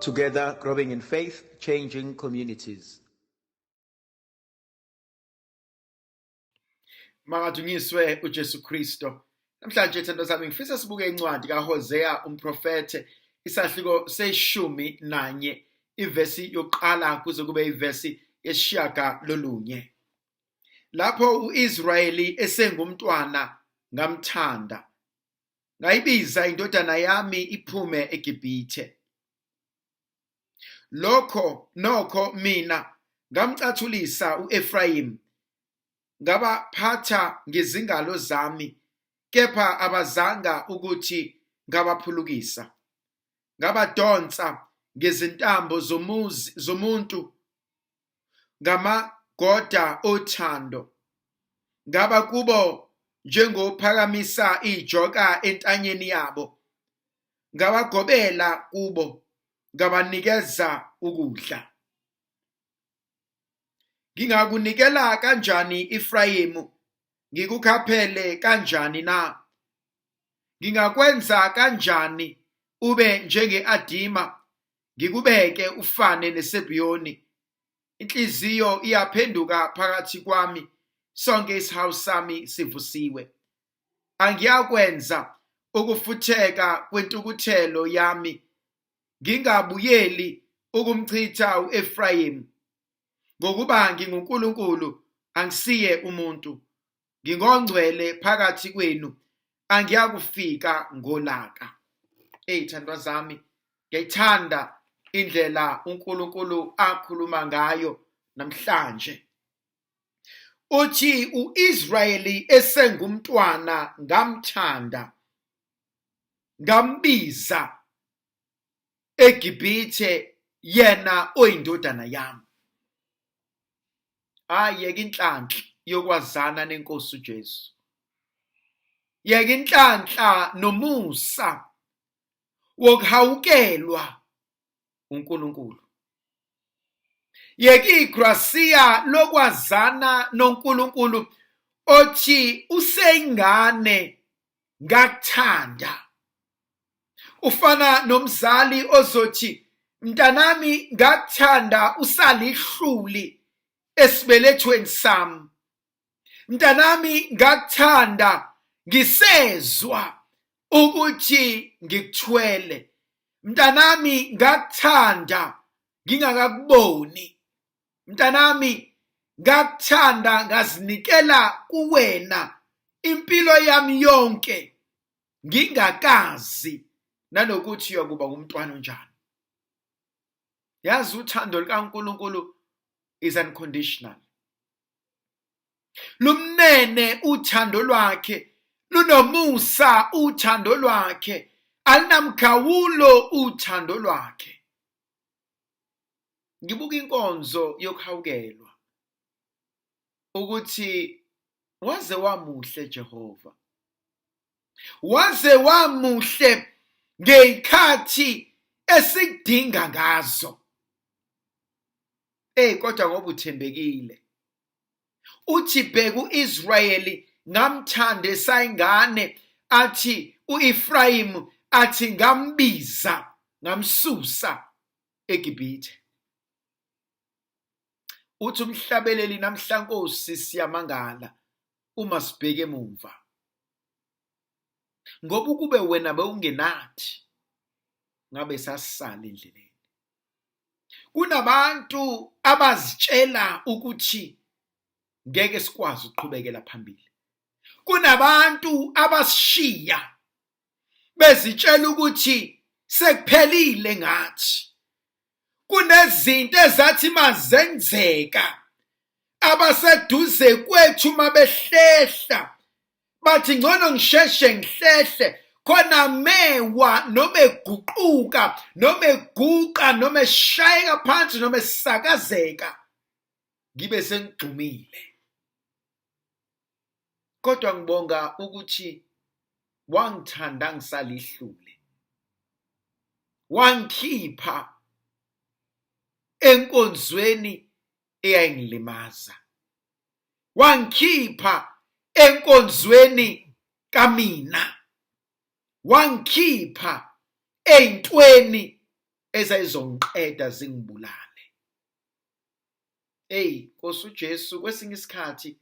Together, growing in faith, changing communities. Makadunyiswe uJesu Kristo. Namhlanje thando sami ngifisa sibuke incwadi kaHosea umprofethe isahluko seshumi nanye ivesi yokuqala kuze kube ivesi yesishiyagalolunye. Lapho uIsrayeli esengumntwana ngamthanda. Ngayibiza indodana yami iphume eGibhithe. Lokho nokho mina ngamcathulisa uEfrayimi ngabaphatha ngezingalo zami kepha abazanga ukuthi ngabaphulukisa ngabadonsa ngezintambo zomuzi zomuntu ngamagoda othando ngaba kubo njengophakamisa ijoka entanyeni yabo ngabagobela kubo ngabanikeza ukudla Ngingakunikela kanjani Efrayimu, ngikukhaphele kanjani na? Ngingakwenza kanjani ube njenge-Adima, ngikubeke ufane neSebhiyoni? Inhliziyo iyaphenduka phakathi kwami, sonke isihawu sami sivusiwe. Angiyakwenza ukufutheka kwentukuthelo yami ngingabuyeli ukumchitha u-Efrayimu, ngokuba nginguNkulunkulu, angisiye umuntu, ngingongcwele phakathi kwenu, angiyakufika ngolaka. Eyi thandwa zami, ngiyayithanda indlela uNkulunkulu akhuluma ngayo namhlanje. Uthi u-Israyeli esengumntwana ngamthanda, ngambiza eGibhithe yena oyindodana yami. Hayi yeka inhlanhla yokwazana nenkosi uJesu. Yeka inhlanhla nomusa wokuhawukelwa uNkulunkulu. Yeka igrasiya lokwazana noNkulunkulu othi useyingane ngakuthanda. Ufana nomzali ozothi mntanami ngakuthanda usalihluli esibelethweni sami. Mntanami ngakuthanda ngisezwa ukuthi ngikuthwele. Mntanami ngakuthanda ngingakakuboni. Mntanami ngakuthanda ngazinikela kuwena impilo yami yonke ngingakazi nanokuthi uyokuba ngumntwana onjani. Yazi uthando lukaNkulunkulu is unconditional. Lumnene uthando lwakhe, lunomusa uthando lwakhe, alinamkhawulo uthando lwakhe. Ngibuka inkonzo yokuhawukelwa ukuthi waze wamuhle Jehova. Waze wamuhle ngey'khathi esikudinga ngazo. Eyi kodwa ngoba uthembekile. Uthi bheka u-Israyeli ngamthanda esayingane athi u-Efrayimu athi ngambiza ngamsusa eGibhithe. Uthi umhlabeleli namhla Nkosi siyamangala uma sibheke emumva. Ngoba ukube wena bewungenathi ngabe sasisala endleleni. Kunabantu abazitshela ukuthi ngeke sikwazi ukuqhubekela phambili. Kunabantu abasishiya bezitshela ukuthi sekuphelile ngathi. Kunezinto ezathi mazenzeka abaseduze kwethu mabehlehla bathi ngcono ngisheshe ngihlehle khona mewa noma eguquka noma eguqa noma eshayeka phansi noma esakazeka ngibe sengigxumile kodwa ngibonga ukuthi wangithanda ngisalihlule wangikhipha enkonzweni eyayingilimaza wangikhipha enkonzweni kamina wangikhipha ey'ntweni ezayizongiqeda zingibulale. Eyi Nkosi uJesu, kwesinye isikhathi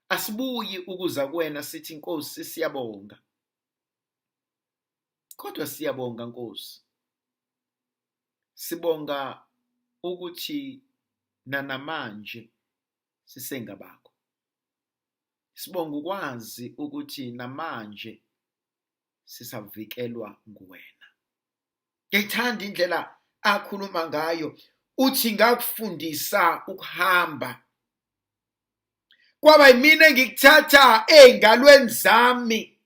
asibuyi ukuza kuwena sithi Nkosi siyabonga. Kodwa siyabonga Nkosi. Sibonga ukuthi nanamanje sisengabakho. Sibonga ukwazi ukuthi namanje sisavikelwa nguwena. Ngiyayithanda indlela akhuluma ngayo, uthi ngakufundisa ukuhamba. Kwaba yimina engikuthatha ey'ngalweni zami.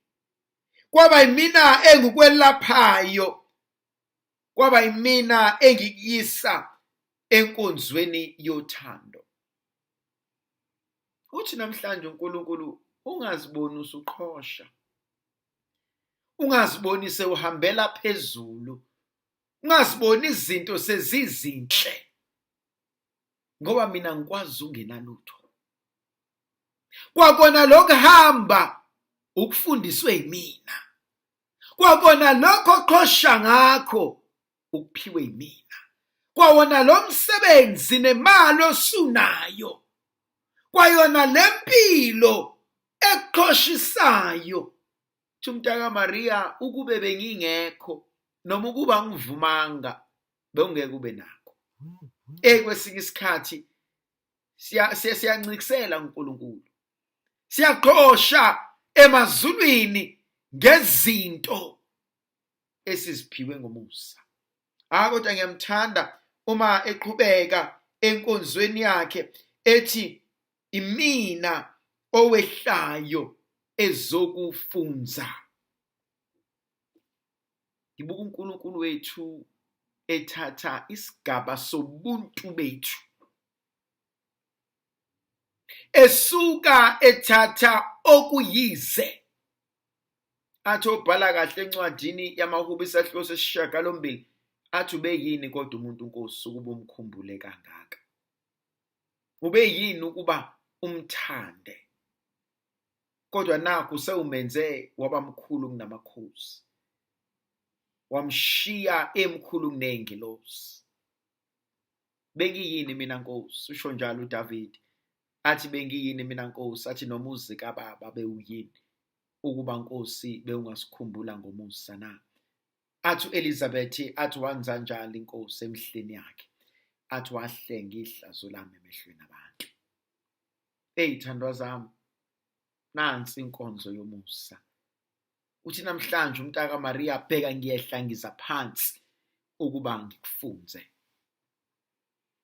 Kwaba yimina engikwelaphayo. Kwaba yimina engikuyisa enkonzweni yothando. Uthi namhlanje uNkulunkulu ungaziboni usuqhosha. Ungaziboni sewuhambela phezulu. Ungaziboni izinto sezizinhle. Ngoba mina ngikwazi ungenalutho. Kwakona lokuhamba ukufundiswe yimina. Kwakona lokho oqhosha ngakho ukuphiwe yimina. Kwawona lo msebenzi nemali osunayo. Kwayona lempilo ekuqhoshisayo. Uthi umntaka Maria ukube bengingekho noma ukuba ngivumanga bewungeke ube nakho. Eh kwesinye isikhathi siyancikisela uNkulunkulu. Siyaqhosha emazulwini ngezinto esiziphiwe ngomusa. Ah kodwa ngiyamthanda uma eqhubeka enkonzweni yakhe ethi imina owehlayo ezokufunza. Ngibuka uNkulunkulu wethu ethatha isigaba sobuntu bethu esuka ethatha okuyize athi obhala kahle encwadini yamaHubo isahluko sesishiyagalombili athi ubeyini kodwa umuntu uNkosi ukuba umkhumbule kangaka ubeyini ukuba umthande kodwa nakhu sewumenze waba mkhulu kunamakhosi wamshiya emkhulu kuney'ngilosi bengiyini mina nkosi usho njalo uDavid athi bengiyini mina nkosi athi nomuzi kababa bewuyini ukuba nkosi bewungasikhumbula ngomusa na athi uElizabeth athi wanza njalo inkosi emihleni yakhe athi wahlenga ihlazo lami emehlweni abantu. Eyi thandwa zami, nansi inkonzo yomusa. Uthi namhlanje umntaka Maria bheka ngiyehla ngiza phansi ukuba ngikufunze.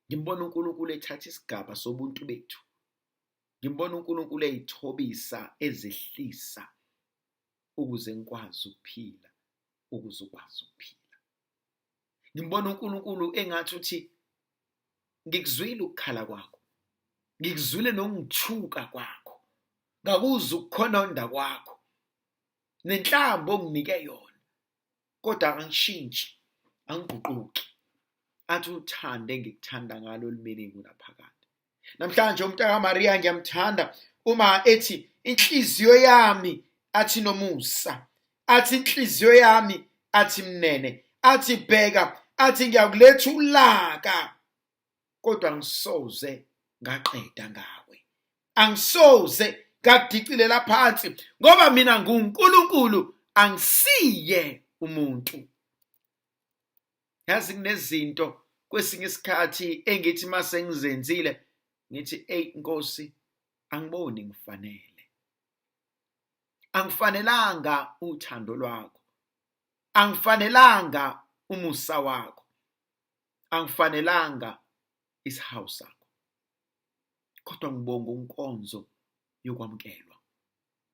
Ngimbona uNkulunkulu ethatha isigaba sobuntu bethu. Ngimbona uNkulunkulu eyithobisa ezehlisa ukuze ngikwazi ukuphila, ukuze ukwazi ukuphila. Ngimbona uNkulunkulu engathi uthi ngikuzwile ukukhala kwakho, ngikuzwile nokungithuka kwakho, ngakuzwa ukukhononda kwakho nenhlambo onginike yona, kodwa angishintshi, angiguquki. Athi uthande engikuthanda ngalo oluminingi kunaphakade. Namhlanje umntaka Maria ngiyamthanda uma ethi inhliziyo yami athi nomusa, athi inhliziyo yami athi mnene, athi bheka, athi ngiyakuletha ulaka kodwa ngisoze ngaqeda ngawe. Angisoze ngadicilela phansi ngoba mina nguNkulunkulu angisiye umuntu. Yazi kunezinto kwesinye isikhathi engithi uma sengizenzile ngithi eyi Nkosi angiboni ngifanele. Angifanelanga uthando lwakho. Angifanelanga umusa wakho. Angifanelanga isihawu sakho. Kodwa ngibonga inkonzo yokwamukelwa.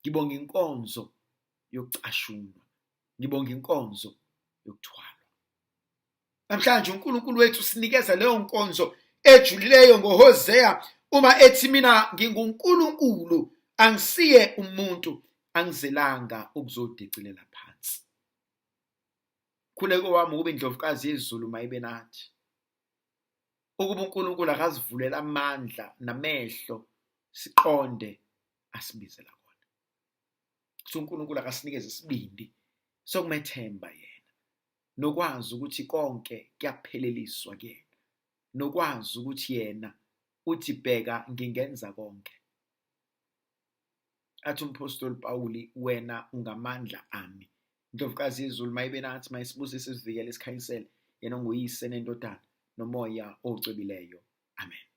Ngibonga inkonzo yokucashunwa. Ngibonga inkonzo yokuthwalwa. Namhlanje uNkulunkulu wethu usinikeza leyo nkonzo ejulileyo ngoHosea uma ethi mina nginguNkulunkulu angisiye umuntu angizelanga ukuzodicilela phansi. Khuleko wami ukuba indlovukazi yezulu mayibe nathi. Ukuba uNkulunkulu akazivulela amandla namehlo siqonde asibizela kona. Ukuthi uNkulunkulu akasinikeze isibindi sokumethemba yena. Nokwazi ukuthi konke kuyapheleliswa kuyena. Nokwazi ukuthi yena uthi bheka ngingenza konke. Athi umphostoli Pawuli wena ungamandla ami. Indlovukazi yezulu mayibe nathi mayisibusise isivikele isikhanyisele yena onguyise nendodana nomoya ocwebileyo. Amen.